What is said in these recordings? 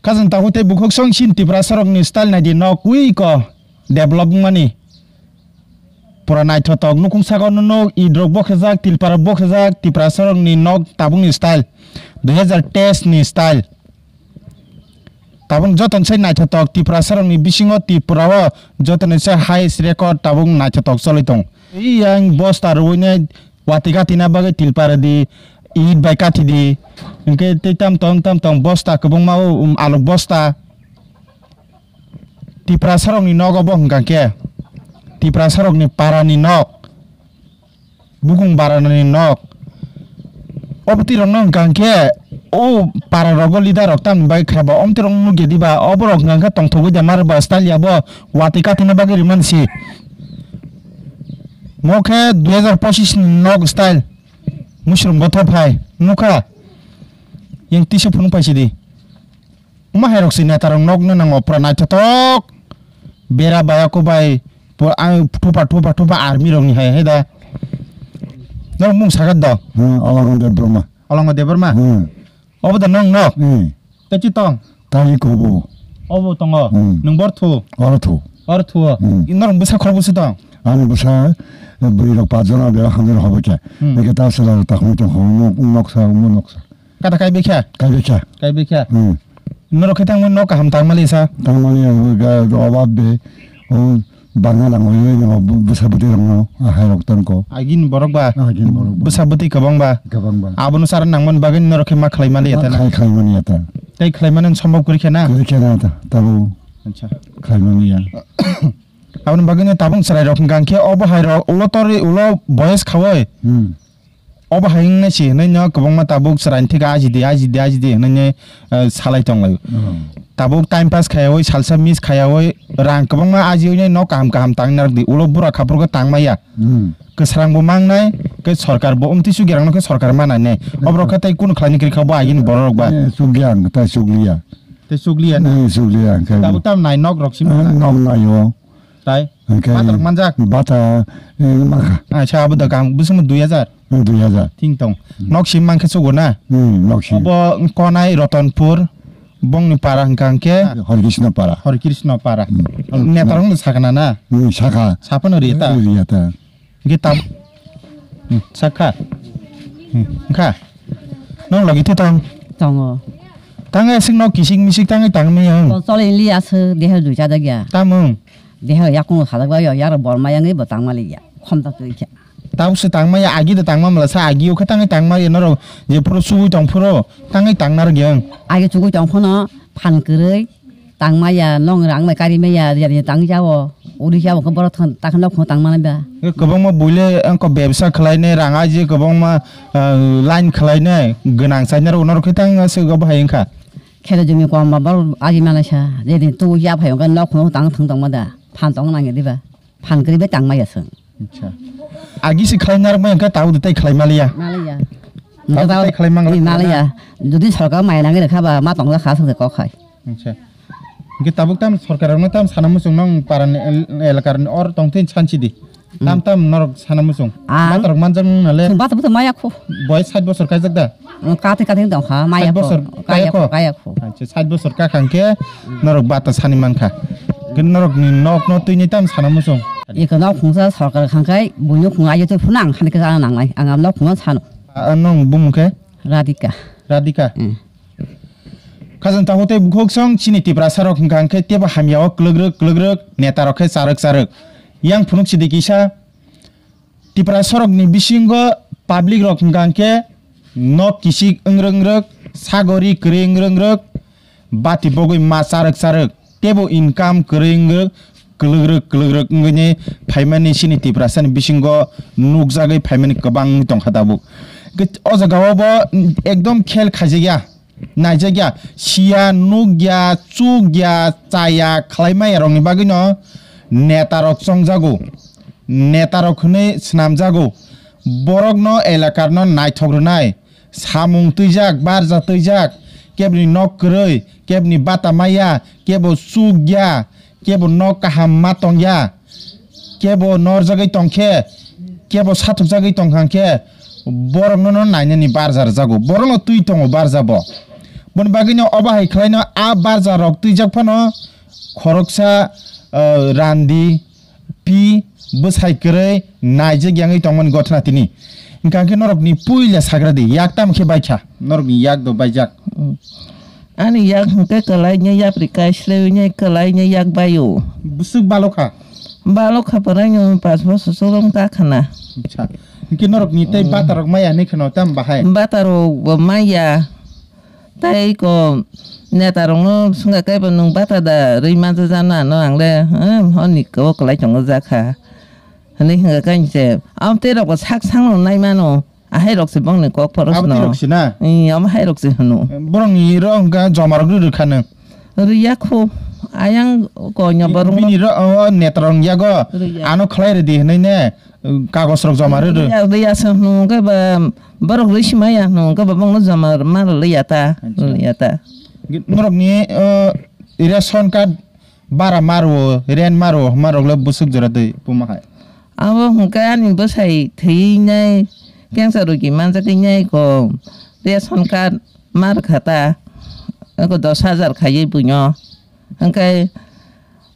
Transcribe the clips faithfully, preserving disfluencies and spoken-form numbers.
Khajang tabuk tei bukhuk song sin Tiprasarokni style naidi nok ui ko develop wngmani. Pura naithotok nukung saka no nok idrok bokhajak, tilparok bokhajak, Tiprasarokni nok tabukni style. Dui hazar teis ni style. Tabuk jotono se naithotok Tiprasarokni bisingo Tripura o jotono se highest record tabuk naithotok choli tong. Yang bosta rwui nai Watwi katina bagwi tilpar di, it bai kati di. Hwnkhe tei tam tong tam tong bosta kwbangma o, um, alok bosta. Tiprasarokni nogo bo hwnkha khe Tiprasarokni parani nok, bukung barani nok. Obwtwi rokno hwnkha khe o para rogo leader rok tamni bagwi kha ba obwtwi rokno nukya diba oborok hwnkha khe tongthogwi da mar ba style ya bo watwi katina bagwi rimani si. Mo khe dui hazar pochis ni nok style. Musrum gothok phai nukha. Yang tisa phunuk paisidi. Wngma hai rok si neta rok nok no nango pura naithotok. Bera bai ako bai po-, ang thupa, thupa, thupa army rok ni hai hai da. Norok mung sagat do. Hmm, Olongo Debbarma. Olongo Debbarma? Hmm. Obo da nong nok? Hmm. Tei chi tong? Tei kobo. Obo tongo. Hmm. Nung bor thu? Oro thu. Oro thu. Hmm. Norok bwsa khorok bwsa tong? Ani bwsa, eh, bwrwi rok paanch jona bera hamjana hobo khe. Hmm. Eke ta sala takhumui tong hobo nok, noksa, omo noksa. Kata kai bikha? Kai bikha. Kai bikha? Hmm. Norok khe tangmani nok kaham tangmali sa? Tangmani, eh, ga, obab de. O Bangla rang oi oi no bwsa bwtwi rang no ahai rok tang ko. Agini borok ba? Agini borok ba. Bwsa bwtwi kwbang ba? Kwbang ba. Abono chara nangmani bagwi norok khe ma khlai mali ya ta na? Khlai, khlai mani ya ta. Tei khlai mani sombok kwrwi khe na? Kwrwi khe na ta, tabo. Acha. Khlai mani ya. Aboni bagwi no tabung chwrai rok hwnkha khe obo hai rok ulo tor ulo boyes khawi. Hmm. Obo hai wngna si hwnwi no kwbangma tabuk chwraini thik ajidi, ajidi, ajidi hwnwi, eh, salai tonglaio. Hmm. Tabuk time pass khaiyaui, salsa miss khaiyaui, rang kwbangma ajiui no kaham kaham tang narwkdi. Ulo bura khaphuru khe tangmaya. Hmm. Kwsrang bo mangnai, khe sorkar bo umtwi sugirang no khe sorkar manai ne. Hmm. Oborok khe tei kunu khlaini kwrwi kha bo agini borok rok ba. Eh, sugya ang, tai sugya. Tei sugya na? Eh, sugya ang khe. Tabuk tam nai nok rok simi. Eh, nok naio. Tai? Hwnkhe bata rok manjak? Bata, eh, mankha. Acha, abo da kang, bwswk dui hazar? Hmm, dui hazar. Thing tong. Hmm. Nok sim mankhe chugo na? Hmm, nok sim. Obo konai Rotonpur, bongni para hwnkha hwnkhe? Hare Krishna para. Hare Krishna para. Hmm. Neta rok no sakna na? Hmm, sakha. Saphano riya ta? Riya ta. Hwnkhe tam? Hmm, sakha. Hmm, wngkha? Nong logi the tong? Tongo. Tang aswk nok kisik misik tangwi tangmani ang. Chole li aswk, deha dui chajak ya. Tamung? Deha yakung sajak ba ya, yar bor ma yangwi bo tangma li ya. Khom ta twi khe. Tau se tangma ya, agi da tangma mala sa, agi o khe tangwi tangma ya norok je phuru suwi tong phuru tangwi tangna rwgeng. Agi chugwi tong phano phan kwrwi tangma ya, nong rang bai kari ma ya, ya tang jao. Uri jao khe borok thang ta khe nok phano tangma ba. Kwbangma buile angko bebsa khlainai rang aji kwbangma, ah, line khlainai gwnang chainai rok norok khe tang se go bahai wngkha. Khelo jumi kom ba bor aji manai sa, je din tu ya phai wngkha nok phano tang thang tongma da, phan tong nang ya diba, phan kwrwi bai tang maya swng. Acha. Agi se khlai narwk mai wngkha, tabuk de tai khlai maliya. Maliya. Tabuk de tai khlai mang. Maliya. Jodi sorkar mai nangwi rwkha ba ma tong kha swk se kok hai. Acha. Hwnkhe tabuk tam sorkar rokno tam sana muchung nang parani el-, elakar ni or tong thini sansi di. Tam tam norok sana muchung. Ah. Batarok manjak nung nale. Chwng batar butar maya khu. Boy sait bosor kaijak da? Kathai kathai tong kha, maya khu. Sait bosor kaya khu. Kaya khu. Acha, sait bosor kakhang khe norok bata sani mankha. Khe norok ni nok no twi ni tam sana muchung. Eko nok khungsa sorkar khangkhai, buino khung ayo twi phunang, hani khe jana nangnai. Ang am nok khungno sano. Ah, nong bumung khe? Radhika. Radhika. Hmm. Khajang takhuk tei bukhuk song chini Tiprasa rok hwnkha hwnkhe teibo hamya o kwlwkrwk kwlwkrwk, neta rok khe charwk charwk. Yang phunuk sidi kisa Tiprasa rok ni bisingo public rok hwnkha hwnkhe nok kisik wngrwk wngrwk, sagori kwrwi wngrwk wngrwk, bati bogwi ma charwk charwk, teibo income kwrwi wngrwk kwlwkrwk kwlwkrwk wngwi phaimani chini Tiprasa ni bisingo nukjagwi phaimani kwbang tongkha tabuk. O jaga o bo ekdom khel khaijakya. Naijakya, siya, nukya, chukya, chaya, khlaimaya rokni bagwino netarok chongjago, netarok hwnwi swnamjago, borokno elakarno naithok rwnai, samung twijak, barja twijak, kebni nok kwrwi, kebni bata maya, kebo chukya, kebo nok kaham ma tongya, kebo norjagwi tongkhe, kebo sathokjagwi tongkha khe, borokno no nainani barja rwjago, borokno twi tongo barja bo. Boni bagwino obo hai khlaino a barja rok twijak phano khoroksa, ah, randi pi bwsai kwrwi naijak yangwi tongmani gothna tini. Hwnkha khe norokni puila sagra di, yak tamo khe baikha? Norokni yak do baijak. Mm. Ani yak hwnkhe kwlai nya yapri kaislewinai kwlai nya yak baio. Bwswk balokha? Balokha pwraino pas bosor solong kakhana. Acha. Hwnkhe norokni tei Mm. batarok maya hinwi kheno tamo bahai? Batarok bo maya. Tei ko neta rokno swngkha kaibo nwng bata da rwi manjak jana no ang le, eh, honi ko kwlai tongo jakha. Hwnwi hwnkha kainwi se. Am tei rok bo sak sakno nai mano. Ahai rok se bongni kok poros Abo no. Tei rok se na? Ih, am hai rok se hwno. Borokni ro hwnkha joma rok rw rwkha nwng. Rwya khu. Ayang ko nya borok. Bini ro, o, neta rok yago. Rwya. Ano khlai rwdi hwnwi ne. Kagos rok joma rw rw. Ya, ya, sa hwnwi hwnkhe ba, borok rwi sima ya hwnwi hwnkhe ba, bongno joma ma rwliya ta, Acha. Rwliya ta. Norokni, o, ration card bara ma rwo, rent ma rwo, ma rok le bwswk jora twi puma hai? Abo hwnkhe ani bwsai thwi nai, cancer rogi manjak nai ko, ration card ma rwkha ta, eko dos hajar khaiwi buino. Hwnkhe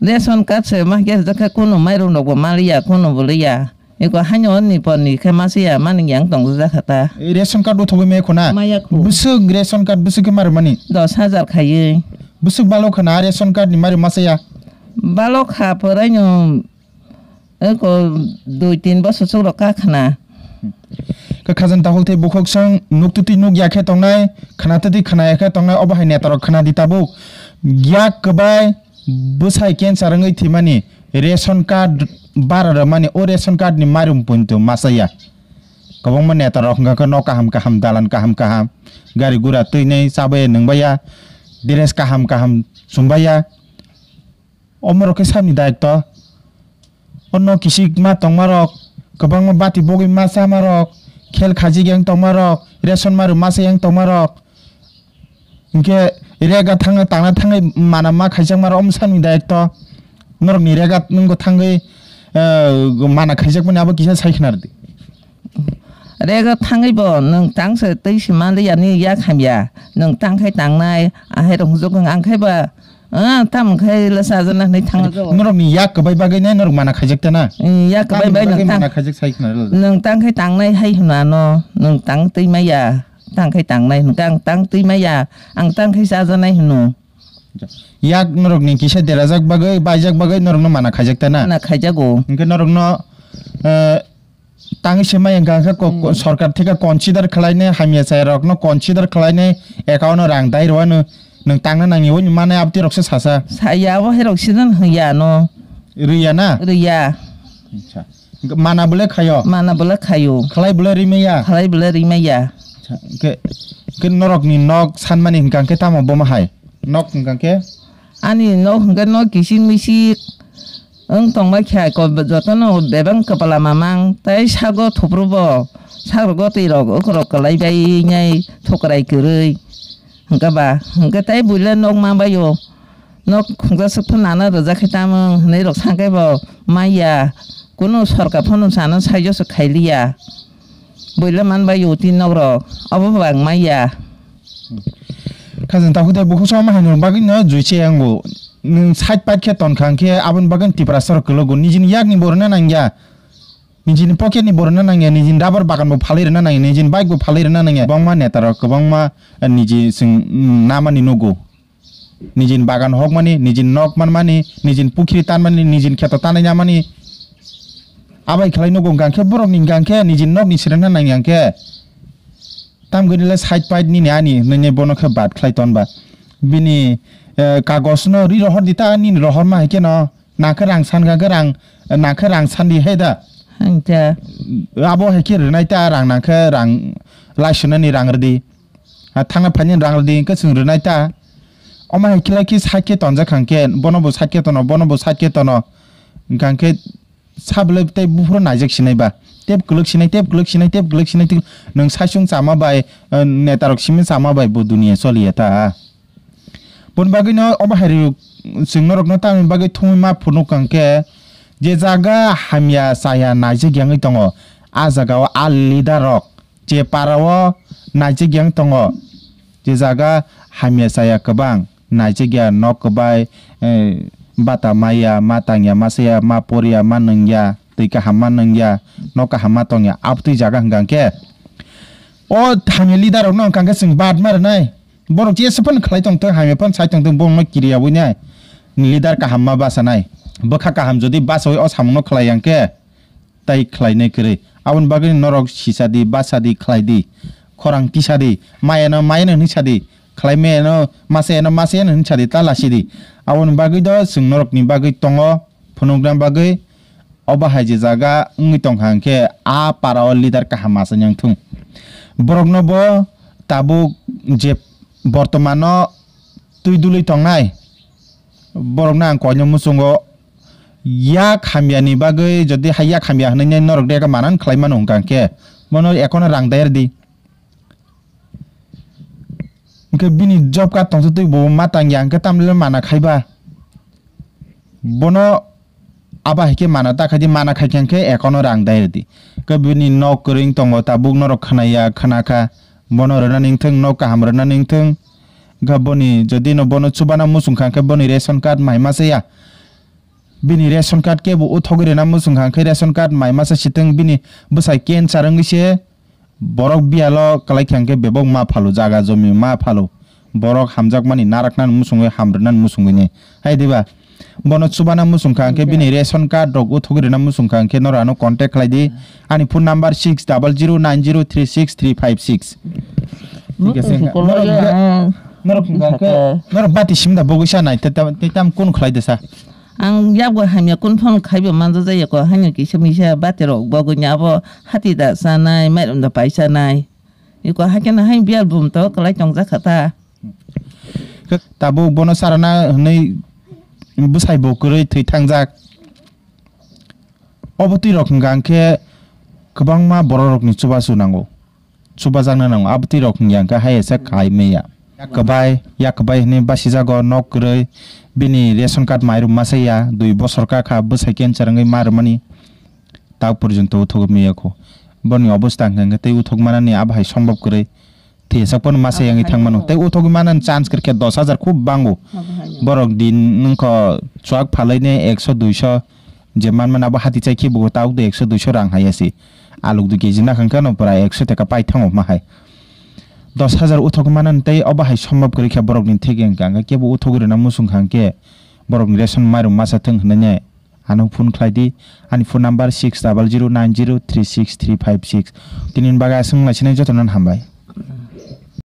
ration card se ma khe khe kunu mairum rok bo ma liya, kunu bo liya. Eko haino ni por ni khe ma siya, ma ni yang tong jakha ta. Ration card uthogwi me khuna? Maya khu. Bwswk ration card bwswk khe mari mani? Dos hajar khaiwi. Bwswk balok khana ration card ni mari ma saya? Balok kha phorai no. Eko dui tin bosor sok rok ka khna. Khe khajang takhuk tei bukhuk swng nuk twtwi nuk ya khe tongnai, khna twtwi khna ya khe tongnai, obo hai neta rok khna di tabuk. Yak kwbai bwsai cancer wngwi thwimani, ration card bara rwmani, o ration card ni mairum punto masa ya. Kwbangma neta rok hwnkha khe nok kaham kaham, dalan kaham kaham, gari gura twinai chabaya nwngbaya, dress kaham kaham chumbaya. Omorok khe sabni daitto. O nok kisik ma tongmarok, kwbangma bati bogwi ma chamarok, khel khajik yang tongmarok, ration maru masa yang tongmarok. Hinkhe rega thangna tangna thangwi mana ma khaijakmarok, omo sabni daitto. Norokni rega nungbo thangwi, eh, mana khaijakmani abo kisa sai khna rwdi. Rega thangwi bo nwng tang se twi se manliya ni yak hamya. Nwng tang khai tangnai, ahai rok hwnjok ang khai ba, ah, tam khai le sajana hinwi thangna jo. Norok ni yak kwbai bagwi nai norok mana khaijak ta na? Mm, yak kwbai bai nwng tang. Mana khaijak sai khna rwla. Nwng tang khai tangnai hai hwnano, nwng tang twi maya, tang khai tangnai hwnka ang tang twi maya, ang tang khai sajanai hwno. Yak norok ni kisa derajak bagwi, baijak bagwi norok no mana khaijak ta na? Mana khaijago. Hinkhe norok no, eh, Tangwi se mai wngkha khe ko-, ko-, Hmm. Sorkar theke consider khlainai, hamya chaya rokno consider khlainai, account o rang dai rwano, nwng tangna nangya, oini manai abtwi rok se sasa. Saya abo hai rok se dan hwnya no. Rwya na? Rwya. Acha. Mana bole khayo? Mana bole khayo. Khlai bole rimaya? Khlai bole rimaya. Acha. Ke, ke norok ni nok sanmani hwnkha khe tamo bomo hai? Nok hwnkha khe? Ani nok hwnkhe nok kisik misik. Wng tongbai kha ko jotono bebak kwpla mamang tei sago thoprubo sagrogo twi rok ukorok kwlai bai nai thokrai kwrwi hwnkhe ba hwnkhe tei buila nok ma baio nok khungsa swk phano nana rwjak khe tamo hwnwi rok sakhe bo maya kunu sorkar phano sana saijo se khailiya. Buila man bai o tin nok rok obo bang maya. Khajang takhuk tei bukhuk sama hai norok bagwi no juiche yango. Nwng side part khe ton kha hwnkhe aboni bagwi Tiprasa rok kwlwgo. Nijini yakni bo rwna nangya. Nijini pocket ni bo rwna nangya. Nijini rubber bagan bo phalwi rwna nangya. Nijini bike bo phalwi rwna nangya. Kwbangma neta rok, kwbangma, eh, niji swng, mm, namani nugo. Nijini bagan hokmani, nijini nok manmani, nijini pukhiri tanmani, nijini kheto tanwi namani. Abai khlai nugo hwnkha khe borokni hwnkha khe nijini nokni srwngna nangya khe. Tamgwini le side pait nini ani hwnwi bono khe bad khlai ton ba. Bini, eh, kagos no ri rohor di ta nini rohor ma hai khe no. Nang khe rang san kha khe rang, nang khe rang san di hai da. Hwnkhe. Abo hai khe rwnai ta rang nang khe rang lai sunani rang rwdi. Ha thangna phaini rang rwdi hwnkhe chwng rwnai ta. Omo hai khe lai khe side khe tonjak kha hwnkhe bono bo side khe tono, bono bo side khe tono. Hwnkha hwnkhe Sa bwlai tei buphuru naijak sinai ba. Tep kwlwk sinai, tep kwlwk sinai, tep kwlwk sinai, tep, nwng saichung chama bai, eh, netarok simi chama bai bo duniya choliya ta. Boni bagwino obo hai rwk chwng norokno tamni bagwi thumwi ma phunuk kha hwnkhe, je jaga hamya chaya naijak yangwi tongo, a jagao a leader rok je para o naijak yang tongo, je jaga hamya chaya kwbang, naijakya, nok kwbai, eh, bata maya, ma tangya, ma saya, ma porya, ma nungya, twi kaham ma nungya, nok kaham ma tongya, abtwi jaga hwnkha hwnkhe. O hamya leader rokno hwnkha hwnkhe chwng bad ma rwnai. Borok jesa phano khlai tongthwng, hamya phano sai tongthwng, borokno kiriyawi nai. Leader kaham ma basa nai. Bwkha kaham jodi basawi o samungno khlai ya hwnkhe, tai khlainai kwrwi. Aboni bagwi norok sisadi, basadi, khlaidi, khorang tisadi, mayano mayano hwnwi sadi, khlai mayano masayano masayano hwnwi sadi, ta lasidi. Aboni bagwi do chwng norokni bagwi tongo, phunukna bagwi. Obo hai je jaga wngwi tongkha hwnkhe, a para o leader kaham asani wngthung. Borokno bo tabuk je bortomano twi dului tongnai, borokno ang koino muchungo yak hamyani bagwi, jodi hai yak hamya hwnwi norok de manan khlai mano hwnkha hwnkhe, bono ekono rang dayar di. Hwnkhe bini job card tongsa twi bo ma tangya hwnkhe tamle mana khaiba. Bono aba hai khe mana ta khaidi, mana khaikha hwnkhe ekono rang dayar di. Hwnkhe bini nok kwrwng tongo, tabuk norok khnaya, khnakha. Bono rwnani wngthung, nok kaham rwnani wngthung. Hwnkhe boni, jodi no bono chubana muchungkha hwnkhe boni ration card mai masa ya. Bini ration card kebo uthogwi rwna muchungkha hwnkhe ration card mai masa sitwng, bini bwsai cancer wngwi se borok biyalo kwlai kha hwnkhe bebak ma phalo, jaga jomi ma phalo. Borok hamjakmani naraknani muchungwi, ham rwnani muchungwi ni. Hai diba? Bono chubana muchungkha hwnkhe bini ration card rok uthogwi rwna muchungkha hwnkhe norok ano contact khlai di. Ani phone number six double zero nine zero three six three five six. Thik ase, norok, norok hwnkha hwnkhe, norok bati simda bogwi sa nai, tei tam, tei tam kun khlai de sa? Ang yakbo hamya kun phano khaibo manjak jaya ko, haino kisa misa bati rok bogwi ni abo hati da chanai, mairum da pai chanai. Iko hakhe no hai biyal bum to kwlai tongjak kha ta. Tabuk bono charana hwnwi bwsai bo kwrwi thwi thangjak. Obo twi rok hwnkha hwnkhe kwbangma borok rokni chubachu nango. Chubajakna nango. Abo twi rok hwnkha hwnkhe hai esa khai maya. Yak kwbai, yak kwbai hwnwi basijago nok kwrwi. Bini ration card mairum masa ya, dui bosor ka kha, bwsai cancer wngwi ma rwmani. Tabuk porjonto uthogwi maya kho. Boni obosta hwnkha hwnkhe tei uthogwi manani abo hai sombab kwrwi. Thwisak phano masa yangwi thangmano. Tei uthogwi manani chance kwrwkhe dos hajar khub bango. Borok din wngkha chuak phalaini ekso duiso je manmani abo hati chai khe bo tabuk de ekso duiso rang hai ya se. Aluk dui keji nakha hwnkhe no pura ekso taka pai thango ma hai. Dos hajar uthogwi manani tei obo hai sombab kwrwikha borokni theke hwnkha hwnkhe kebo uthogwi rwna muchungkha hwnkhe borokni ration mairum masa thwng hwnwi. Ano phone khlai di, ani phone number six double zero nine zero three six three five six. Tini bagwi aswk wng lai sinai jotono hambai.